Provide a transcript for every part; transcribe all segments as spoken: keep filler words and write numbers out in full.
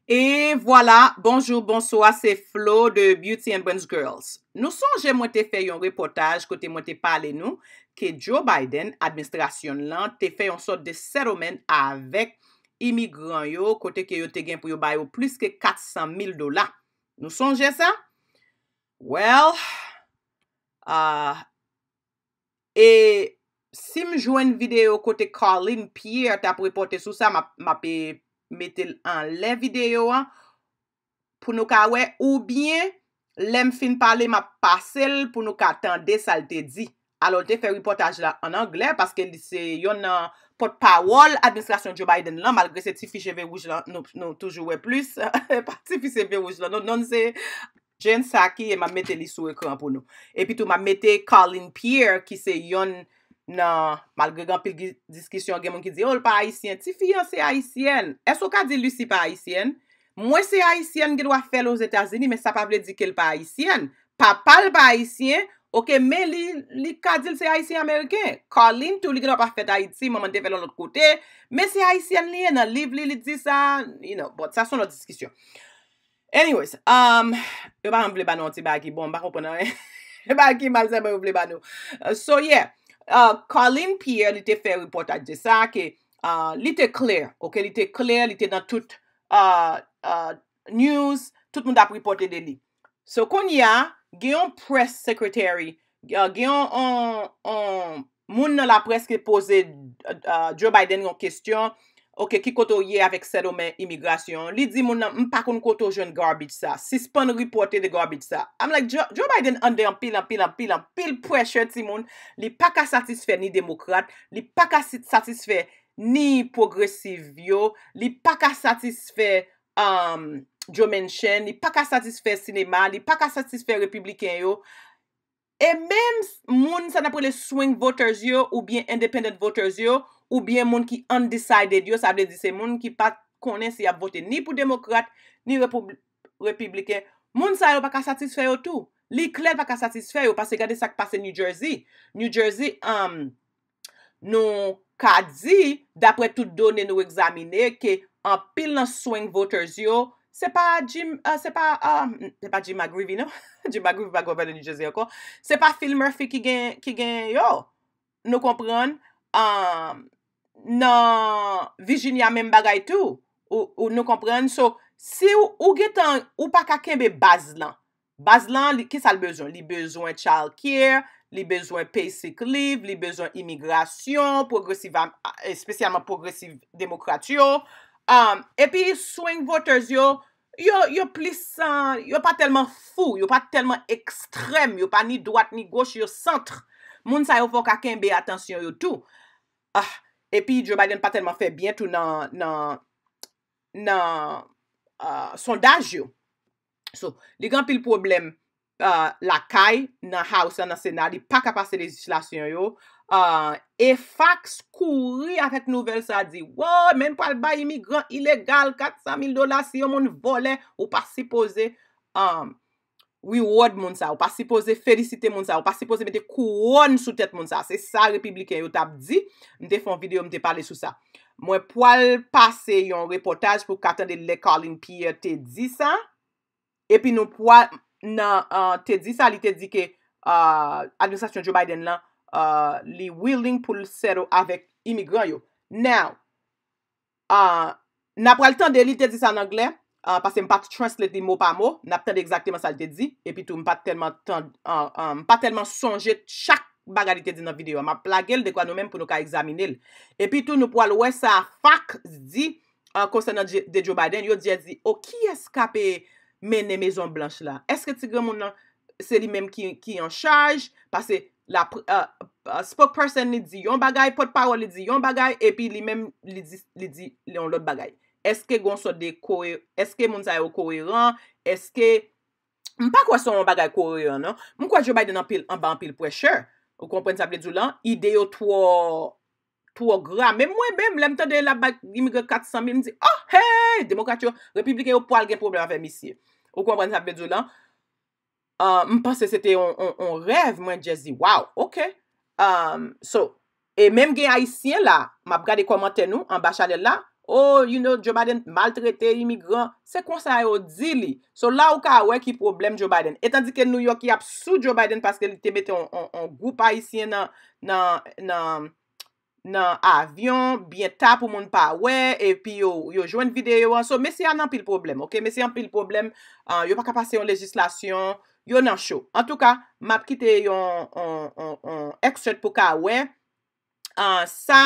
E vwala, bonjou, bonswa, se Flo de Beauty and Brains Girls. Nou sonje mwen te fè yon repòtaj kote mwen te pale nou ke Joe Biden, administrasyon l lan, te fè yon sòt de settlement avèk imigran yo, kote ke yo te gen pou yo ba yo plis ke kat san mil dola. Nou sonje sa? Well, ah, e si m jwenn videyo kote Carlene Pierre t ap repòte sou sa, m ap, m ap, e, mete l anlè videyo an pou nou ka wè, oubyen lè m fin pale, m ap pase l pou nou ka tande sa l te di. Alò, l te fè repòtaj la ann anglè paske li se yonn nan pòtpawòl administrasyon Joe Biden lan, malgre se tifi cheve wouj lan, nou, nou toujou wè plis. Pa tifi cheve wouj lan, non, non, se Jen Psaki, e m ap mete li sou ekran pou nou. Epi tou, m ap mete Carlene Pierre, ki se yonn nan, malgre gen anpil gi-, diskisyon, gen moun ki di, "Oh, l pa ayisyen." Tifi an se ayisyèn. Èske w ka di Lucy pa ayisyèn? Mwen se ayisyèn, gen dwa fèt Ozetazini, men sa pa vle di ke l pa ayisyèn. Papa l pa ayisyen, oke, men li, li ka di l se ayisyen ameriken. Carlene tou, li gen dwa pa fèt Ayiti, manman l te fè l yon lòt kote, men se ayisyèn li ye, nan liv li, li di sa, you know, but sa se yon lòt diskisyon. Anyways, um, yo pa janm vle ba nou yon ti bagay ki bon, m pa konprann anyen. Bagay ki mal sèlman yo vle ba nou. Uh, so, yeah, uh, Carlene Pierre, li te fè repòtaj de sa, ke, uh, li te klè, oke, li te klè, li te nan tout, uh, uh, news, tout moun t ap repòte de li. So, kounye a, gen yon press secretary, uh, gen yon, yon, yon moun nan laprès ki poze, uh, Joe Biden yon kesyon, oke, ki kote w ye avèk settlement imigrasyon? Li di moun nan, "M pa konn kote w jwenn garbage sa. Sispann repòte de garbage sa." I'm like, Joe, Joe Biden anndan anpil, anpil, anpil, anpil pressure, timoun. Li pa ka satisfè ni demokrat, li pa ka si-, satisfè ni pwogresiv yo, li pa ka satisfè, um, Joe Manchin, li pa ka satisfè sinema, li pa ka satisfè repibliken yo. E menm s-, moun sa n ap rele swing voters yo, oubyen independent voters yo, oubyen moun ki undecided yo, sa vle di se moun ki pa konnen si y ap vote ni pou demokrat, ni repub-, repibliken. Moun sa yo pa ka satisfè yo tou. Li klè l pa ka satisfè yo, paske gade sa k pase New Jersey. New Jersey, um, nou ka di, daprè tout done nou egzamine, ke anpil nan swing voters yo, se pa Jim, uh, se pa, um, se pa Jim McGreevey, non. Jim McGreevey pa gouvènè New Jersey ankò. Se pa Phil Murphy ki gen, ki gen yo. Nou konprann? Um, nan Virginia, menm bagay tou. Ou, ou nou konprann? So, si ou, ou gentan, ou pa ka kenbe baz lan. Baz lan, li, kisa l bezwen? Li bezwen child care, li bezwen pay sick leave, li bezwen imigrasyon, pwogresiv, espesyalman pwogresiv demokrat yo. Um, epi swing voters yo, yo, yo plis, uh, yo pa tèlman fou, yo pa tèlman ekstrèm, yo pa ni dwat ni goch, yo sant. Moun sa yo fò w ka kenbe atansyon yo tou. Ah, epi Joe Biden pa tèlman fè byen tou nan, nan, nan, uh, sondaj yo. So, li gen anpil pwoblèm, uh, lakay, nan House la, nan Sena, li pa ka pase lejislasyon yo. Uh, e Fox kouri avèk nouvèl sa, di, "Wo, men pral bay imigran ilegal kat san mil dola si yon moun vòlè, ou pa sipoze, um, reward moun sa, ou pa sipoze felisite moun sa, ou pa sipoze mete kouwòn sou tèt moun sa." Se sa repibliken yo t ap di. M te fè yon videyo, m te pale sou sa. Mwen pral pase yon repòtaj pou w ka tande lè Carlene Pierre te di sa. Epi nou pral nan, uh, te di sa, li te di ke, uh, administrasyon Joe Biden lan, uh, li willing pou l settle avèk imigran yo. Now, uh, n a pral tande, li te di sa an anglè, uh, paske m pa t translate li mo pa mo, n ap tande egzakteman sa l te di, epi tou m pa t tèlman tande, uh, uh, m pa tèlman sonje chak bagay li te di nan videyo a. M ap lage l dekwa nou menm pou nou ka egzamine l. Epi tou nou pral wè sa Fox di, uh, konsènan J-, de Joe Biden, yo di, di, "O, kiyès k ap, e, mennen Mezon Blanch la? Èske ti granmoun nan, se li menm ki, ki an chaj?" Paske la pr-, uh, uh, spokesperson li di yon bagay, pòtpawòl li di yon bagay, epi li menm li di, li di yon lòt bagay. Èske gon sòt de koe-, èske moun sa yo koeran? Èske, m pa kwè se yon bagay koeran, non. M kwè Joe Biden anpil, anba anpil pressure. Ou konprann sa vle di w lan? Ide yo twò, twò gra. Men mwen menm, lè m tande l ap bay imigran kat san mil, m di, "Oh, hey, demokrat yo, repibliken yo pral gen pwoblèm avè misye." Ou konprann sa vle di w lan? Uh, m panse se te yon, yon, yon rèv, mwen just di, "Wow, ok." Um, so, e menm gen Ayisyen la, m ap gade kòmantè nou anba chanèl la, Oh, you know, Joe Biden maltrete imigran. Se konsa yo di li. So la ou ka wè ki pwoblèm Joe Biden. E tandike New York y ap sou Joe Biden paske li te mete yon, yon, yon gwoup ayisyen nan, nan, nan, nan avyon byen ta pou moun pa wè, epi yo, yo jwenn videyo an. So mesye a nan anpil pwoblèm, ok? Mesye anpil pwoblèm, ah, yo pa ka pase yon lejislasyon, yo nan cho. Antouka, m ap kite yon, yon, yon, yon excerpt pou ka wè ah, sa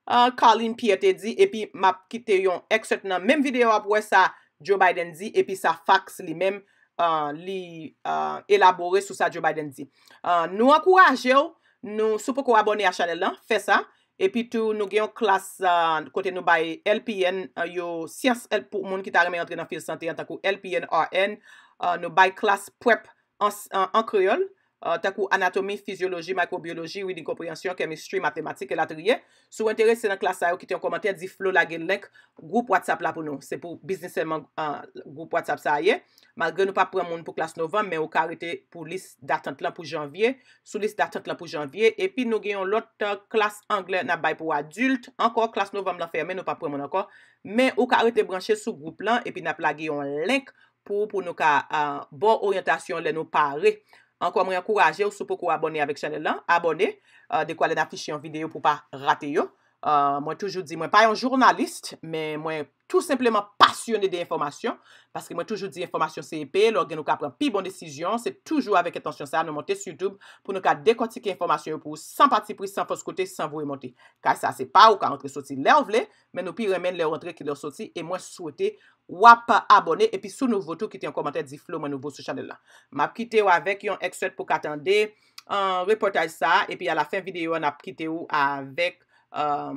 ah, Colin Pierre te di, epi m ap kite yon excerpt nan menm videyo a pou wè sa Joe Biden di, epi sa Fox li menm ah, li ah, elabore sou sa Joe Biden di. Ah, nou ankouraje w, nou, si w poko abòne a chanèl lan, fè sa. Epi tou, nou gen yon klas ah, kote nou bay L P N ah, yo syans L- pou moun ki ta renmen antre nan field sante an, tankou L P N, R N. Ah, nou bay klas prep an, an, an kreyòl, ah, tankou anatomi, fizyoloji, maykwobyoloji, reading comprehension, chemistry, matematik, elatriye. Si w enterese nan klas sa yo, kite yon kòmantè, di Flo lage link gwoup WhatsApp la pou nou. Se pou biznis sèlman ah, gwoup WhatsApp sa a ye. Malgre nou p ap pran moun pou klas novanm, men ou ka rete pou lis datant lan pou janvye, sou lis datant lan pou janvye. Epi nou gen yon lòt ah, klas anglè n ap bay pou adilt. Ankò, klas novanm lan fèmen, nou p ap pran moun ankò. Men ou ka rete branche sou gwoup lan, epi n ap lage yon link pou, pou nou ka ah, ba w oryantasyon lè nou pare. Ankò, mwen ankouraje w, si w poko abòne avèk chanèl lan, abòne, ah, dekwa lè n ap fiche yon videyo pou w pa rate yo. Ah, mwen toujou di, mwen pa yon jounalis, men mwen tou senpleman pasyone de enfòmasyon, paske mwen toujou di enfòmasyon se epe, lè w gen ou ka pran pi bon desizyon, se toujou avèk entansyon sa a nou monte sou YouTube pou nou ka dekòtike enfòmasyon yo pou ou san patipri, san fòs kote, san voye monte. Kay sa se pa ou, ou ka rantre soti lè w vle, men nou pi renmen lè w rantre ki lè w soti, e mwen swete w ap abòne, epi si w nouvo tou, kite yon kòmantè, di Flo, mwen nouvo sou chanèl la. M ap kite w avèk yon excerpt pou ka tande ah, repòtaj sa a, epi alafen videyo a, n ap kite w avèk ah,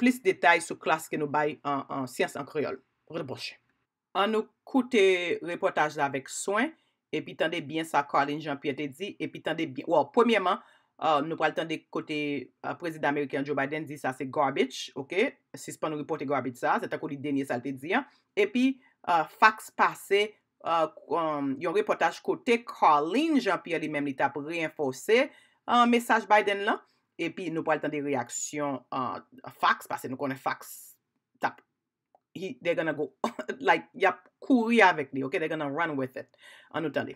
plis detay sou klas ke nou bay an, an syans an kreyòl. Rete branche. Ann nou koute repòtaj la avèk swen, epi tande byen sa Carline Jean Pierre te di, epi tande byen. Well, premyèman, ah, nou pral tande kote ah, prezidan ameriken Joe Biden di sa se garbage, ok? Sispann repòte garbage sa, se tankou li denye sa l te di an. Epi ah, Fox pase ah, um, yon repòtaj kote Carline Jean Pierre li menm li t ap reenfòse ah, mesaj Biden lan. Epi nou pral tande reyaksyon ah, Fox, paske nou konnen Fox t ap, he, they're gonna go, like, y ap kouri avèk li, ok? They're gonna run with it. Ann nou tande.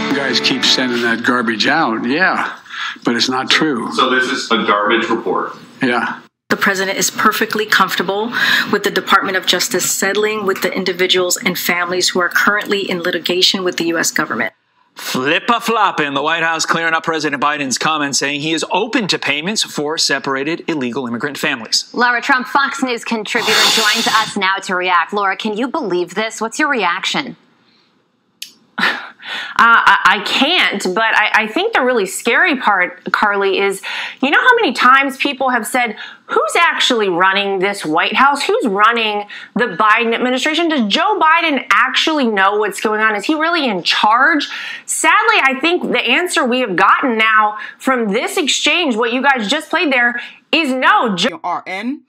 You guys keep sending that garbage out, yeah, but it's not true. So this is a garbage report. Yeah. The president is perfectly comfortable with the Department of Justice settling with the individuals and families who are currently in litigation with the U S government. Flip a flopping, the White House clearing up President Biden's comments, saying he is open to payments for separated illegal immigrant families. Lara Trump, Fox News contributor, joins us now to react. Lara, can you believe this? What's your reaction? Uh, I, I can't, but I, I think the really scary part, Carly, is you know how many times people have said, who's actually running this White House? Who's running the Biden administration? Does Joe Biden actually know what's going on? Is he really in charge? Sadly, I think the answer we have gotten now from this exchange, what you guys just played there, is no. Joe Yon R N,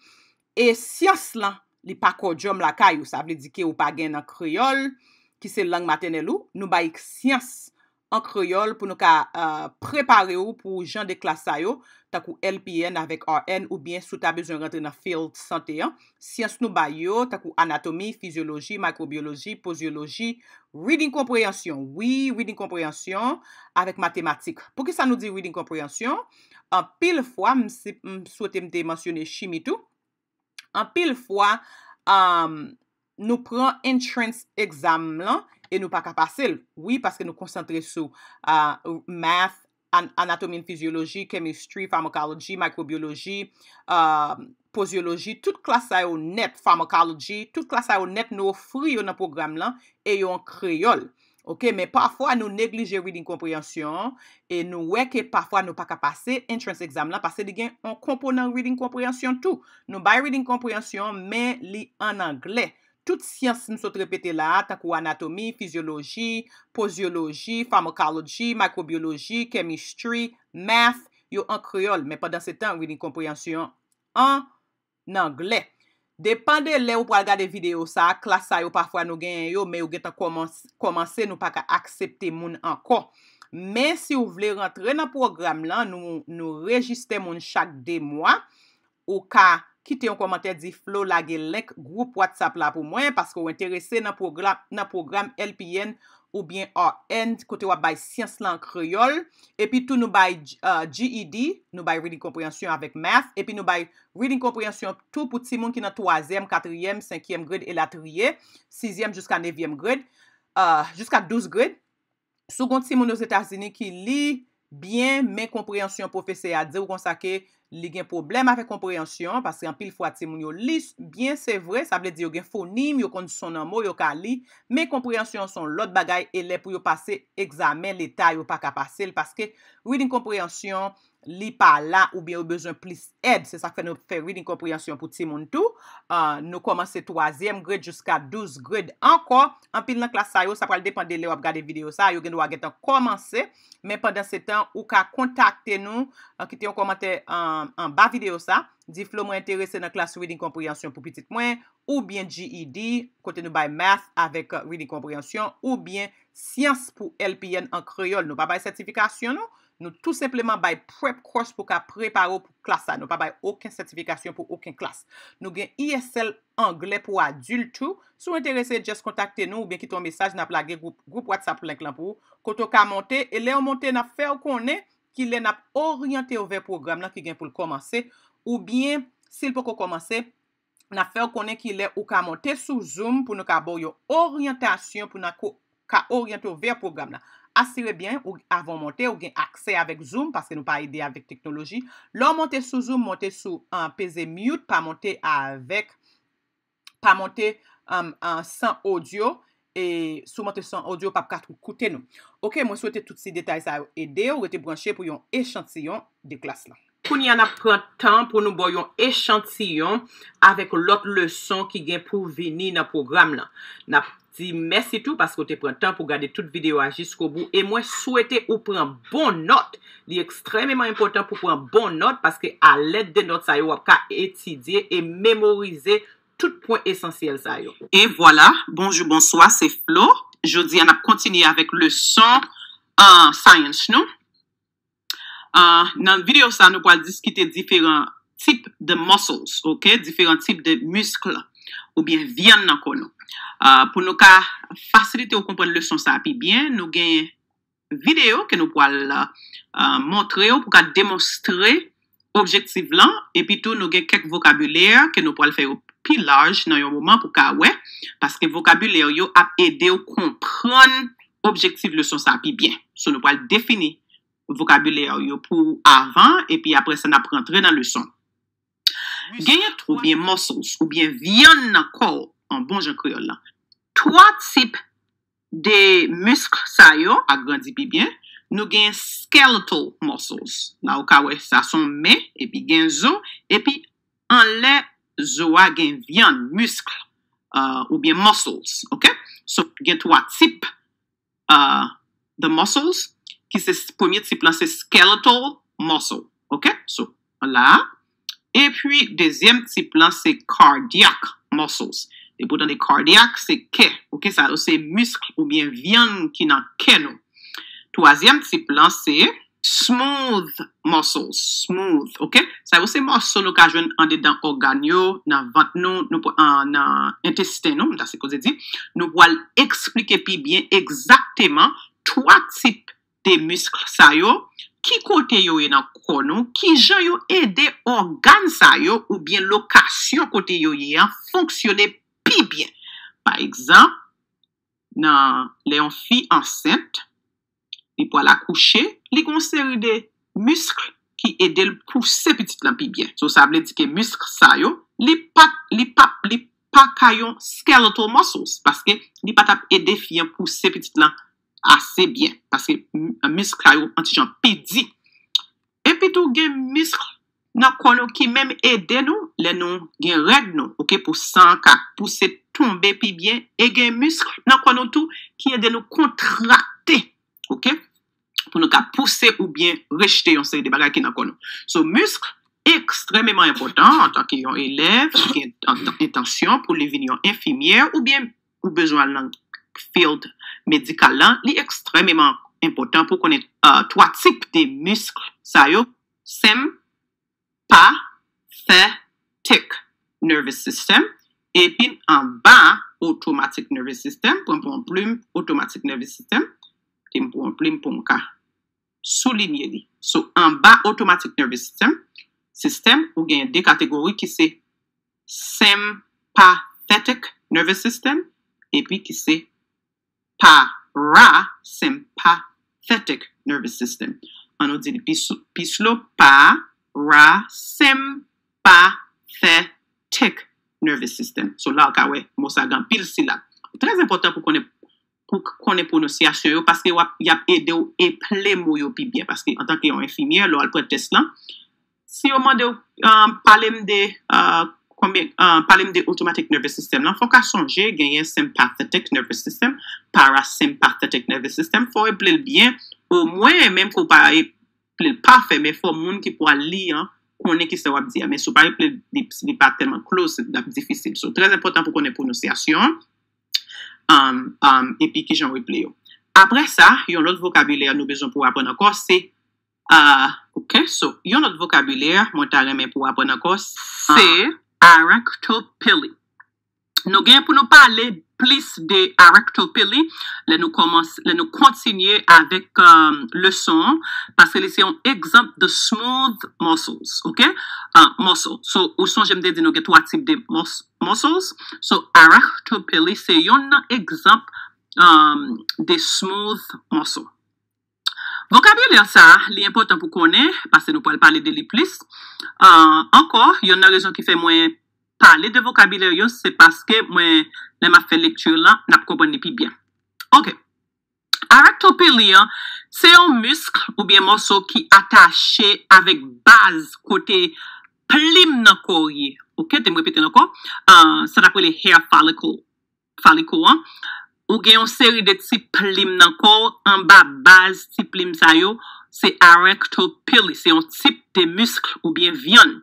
e syans lan, li pa kòdyòm lakay ou, sa vle di ke ou pa gen nan kreyòl, ki se lang matènèl ou, nou bay syans an kreyòl pou nou ka ah, prepare w pou jan de klas sa yo, tankou L P N avèk R N, oubyen si w ta bezwen rantre nan field sante an, syans nou bay yo, tankou anatomi, fizyoloji, maykwobyoloji, pozyoloji, reading konpreyansyon, wi, reading konpreyansyon avèk matematik. Poukisa nou di reading konpreyansyon? Anpil fwa, m, si, m swete m te mansyone chimi tou. Anpil fwa, um, nou pran entrance exam lan e nou pa ka pase l. Wi, paske nou konsantre sou ah, math, an- anatomi and physiology, chemistry, pharmacology, microbiology, ah, pozyoloji, tout klas sa yo nèt, pharmacology, tout klas sa yo nèt nou ofri yo nan pwogram lan e yo an kreyòl. Ok, men pafwa nou neglije reading konpreyansyon an e nou wè ke pafwa nou pa ka pase entrance exam lan paske li gen yon konponan reading konpreyansyon tou. Nou bay reading konpreyansyon an, men li ann anglè. Tout syans m sot repete la a, tankou anatomi, fizyoloji, pozyoloji, pharmacology, microbiology, chemistry, math, yo an kreyòl, men pandansetan reading konpreyansyon an anglè. Depan de lè ou pral gade videyo sa a, klas sa yo pafwa nou genyen yo, men yo gentan kòmans- kòmanse, nou pa ka aksepte moun ankò. Men si w vle rantre nan pwogram lan, nou, nou rejiste moun chak de mwa. Ou ka kite yon kòmantè, di Flo lage link gwoup WhatsApp la pou mwen, paske w enterese nan pwogram, nan pwogram L P N oubyen R N, kote w ap bay syans lan an kreyòl. Epi tou nou bay uh, G E D, nou bay reading comprehension avèk math, epi nou bay reading comprehension tou pou timoun ki nan twazyèm, katriyèm, senkyèm grade elatriye, sizyèm jiska nevyèm grade, uh, jiska douz grade. Si w gen yon timoun Ozetazini ki li byen, men konpreyansyon pwofesè a di w konsa ke li gen pwoblèm avèk konpreyansyon, paske anpil fwa timoun yo li byen, se vre, sa vle di yo gen fonim, yo konn son nan mo, yo ka li, men konpreyansyon se yon lòt bagay, e lè pou yo pase egzamen leta, yo pa ka pase l, paske reading konpreyansyon, li pa la oubyen yo bezwen plis èd. Se sa k fè nou fè reading konpreyansyon pou timoun tou. Uh, nou kòmanse twazyèm grade jiska douz grade ankò. Anpil nan klas sa yo, sa pral depann de lè w ap gade videyo sa, yo gen dwa gentan kòmanse. Men pandan se tan, ou ka kontakte nou, uh, kite yon kòmantè an, anba videyo sa. Di Flo, mwen enterese nan klas reading konpreyansyon pou pitit mwen, oubyen G E D, kote nou bay math avèk reading konpreyansyon, oubyen syans pou L P N an kreyòl. Nou pa bay sètifikasyon, nou, nou tou senpleman bay prep course pou ka prepare w pou klas sa. Nou pa bay okenn sètifikasyon pou okenn klas. Nou gen E S L anglè pou adilt tou. Si w enterese, just kontakte nou oubyen kite yon mesaj, n ap lage gwoup, gwoup WhatsApp link lan pou ou, kote w ka monte, e lè w monte, n ap fè w konnen ki lè n ap oryante w vè pwogram lan ki gen pou l kòmanse, oubyen, si l poko kòmanse, n ap fè w konnen ki lè ou ka monte sou Zoom pou nou ka ba w yon oryantasyon pou n a ko-, ka oryante w vè pwogram lan. Asire byen ou, avan w monte, ou gen aksè avèk Zoom, paske nou pa ede avèk teknoloji. Lè w monte sou Zoom, monte sou, uh, peze mute, pa monte avèk, pa monte, um, uh, san odyo, e si w monte san odyo, w p ap ka tou koute nou. Oke, mwen swete tout ti detay sa yo ede w, rete branche pou yon echantiyon de klas lan. Kounye a n ap pran tan pou nou ba w yon echantiyon avèk lòt leson ki gen pou vini nan pwogram lan. N ap di mèsi tou paske w te pran tan pou gade tout videyo a jiskobou, e mwen swete ou pran bon nòt. Li ekstrèmeman enpòtan pou pran bon nòt paske alèd de nòt sa yo w ap ka etidye e memorize tout pwen esansyèl sa yo. E vwala, bonjou, bonswa, se Flo. Jodi a n ap kontinye avèk leson, uh, science nou. Uh, nan videyo sa, nou pral diskite diferan tip de muscles, oke? Diferan tip de misk oubyen vyann nan kò nou. Uh, pou nou ka fasilite w konprann leson sa pi byen, nou gen videyo ke nou pral, uh, montre w pou ka demonstre objektif lan, epi tou nou gen kèk vokabilè ke nou pral fè yo pi laj nan yon moman pou ka wè, paske vokabilè yo ap ede w konprann objektif leson sa pi byen. So, nou pral defini vokabilè yo pou avan, epi apre sa, n ap rantre nan leson. Genyen twa oubyen muscles, oubyen vyann nan kò w, an bon jan kreyòl lan. Twa tip de misk sa yo, agrandi pi byen, nou gen skeletal muscles. La, ou ka wè sa se yon men, epi gen zo, epi anlè zo a gen vyann, misk, uh, oubyen muscles, oke? So, gen twa tip uh, the muscles, ki se s-, premye tip lan se skeletal muscle, oke? So, la. Epi, dezyèm tip lan se cardiac muscles. Depi w tande cardiac, se kè, oke? Sa yo se misk oubyen vyann ki nan kè nou. Twazyèm tip lan se smooth muscles, smooth, oke? Sa yo se mòso nou ka jwenn andedan ògàn yo, nan vant nou, nou pr-, an, nan entesten nou, m ta sipoze di. Nou pral eksplike pi byen egzakteman twa tip de misk sa yo, ki kote yo ye nan kò nou, kijan yo ede ògàn sa yo oubyen lokasyon kote yo ye an fonksyone pi byen. Pa egzanp, nan, lè yon fi ansent, li pral akouche, li gen yon seri de misk ki ede l pouse pitit lan pi byen. So, sa vle di ke misk sa yo, li pa, li pa, li pa ka yon skeletal muscles, paske li pa t ap ede fi an pouse pitit lan ase byen, paske m-, misk sa yo yon ti jan pi di. Epi tou, gen misk nan kò nou ki menm ede nou lè nou gen règ nou, oke, pou san an ka pouse tonbe pi byen, e gen misk nan kò nou tou ki ede nou kontrakte, oke, pou nou ka pouse oubyen rejte yon seri de bagay ki nan kò nou. So, misk ekstrèmeman enpòtan antanke yon elèv ki gen ent-, entansyon pou li vin yon enfimyè oubyen ou bezwen al nan field medikal lan, li ekstrèmeman enpòtan pou konnen, uh, twa tip de misk sa yo, sem, pa, fè, parasympathetic nervous system, epi anba automatic nervous system, pran pou yon plim, automatic nervous system, ki m pou yon plim pou m ka soulinye li. So, anba automatic nervous system, sistèm, ou gen de kategori ki se sympathetic nervous system, epi ki se parasympathetic nervous system. An nou di li pi sou- pi slow, parasympathetic nervous system. So la ou ka wè mo sa gen anpil silab. Trè enpòtan pou konnen pou konnen pwononsyasyon yo, paske w ap, y ap ede w eple mo yo pi byen. Paske antanke yon enfimyè, lè w al pran tès lan, si yo mande w, um, pale m de, uh, konbyen, uh, pale m de automatic nervous system lan, fò w ka sonje genyen sympathetic nervous system, parasympathetic nervous system, fò w eple l byen, omwen, menm ke w pa eple l pafè, men fò moun ki pral li an konnen kisa w ap di a. Men si w pa eple l, li, li pa tèlman close, l ap difisil. So, trè enpòtan pou konnen pwononsyasyon an, um, um, epi kijan w eple yo. Apre sa, yon lòt vokabilè nou bezwen pou aprann ankò, se, uh, ok, so, yon lòt vokabilè mwen ta renmen pou aprann ankò, se aractopili. Nou gen pou nou pale plis de aractopili lè nou kòmanse, lè nou kontinye avèk, um, leson an, paske li se yon egzanp de smooth muscles, ok? Uh, muscle. So, ou sonje m te di nou gen twa tip de mus- muscles. So, aractopili se yon nan egzanp, um, de smooth muscle. Vokabilè sa, li enpòtan pou konnen, paske nou pral pale de li plis. Uh, ankò, yon nan rezon ki fè mwen pale de vokabilè yo, se paske mwen, lè m ap fè lekti lan, n ap konprann li pi byen. Ok. Aractopili an, se yon misk oubyen mòso ki atache avèk baz kote plim nan kò w ye. Ok, te m repete l ankò. Uh, sa n ap rele hair follicle, follicle an. Ou gen yon seri de ti plim nan kò w, anba baz ti plim sa yo, se aractopili, se yon tip de misk oubyen vyann.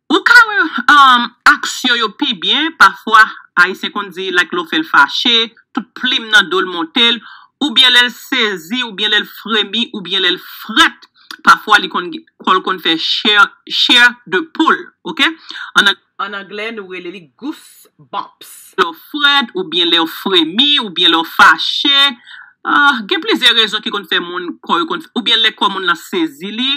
Ou ka wè, um, aksyon yo pi byen, pafwa, Ayisyen konn di, like, lè w fè l fache, tout plim nan do l monte l, oubyen lè l sezi, oubyen lè l fremi, oubyen lè l frèt. Pafwa, li konn, kò l konn fè chè, chè de poul, ok? An, an anglè, nou rele li goosebumps. Lè w frèt, oubyen lè w fremi, oubyen lè w fache, ah, gen plizyè rezon ki konn fè moun kò yo konn, oubyen lè kò moun lan sezi li,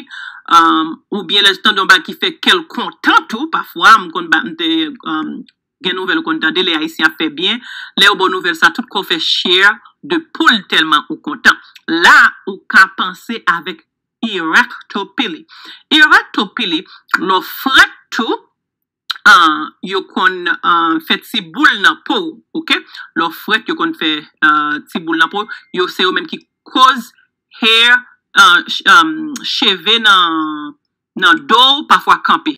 um, oubyen lè l tande yon bagay ki fè kè l kontan tou, pafwa, m konn ba, m te, um, gen nouvèl ou konn tande, lè Ayisyen ap fè byen, lè yo ba w nouvèl sa, tout kò w fè chè de poul tèlman ou kontan. La, ou ka panse avèk aractopili. Aractopili, lè w frèt tou, ah, yo konn, ah, fè ti boul nan po w, ok? Lè w frèt, yo konn fè, ah, ti boul nan po w. Yo, se yo menm ki koz hair, ah, ch- um, cheve nan, nan do w pafwa kanpe.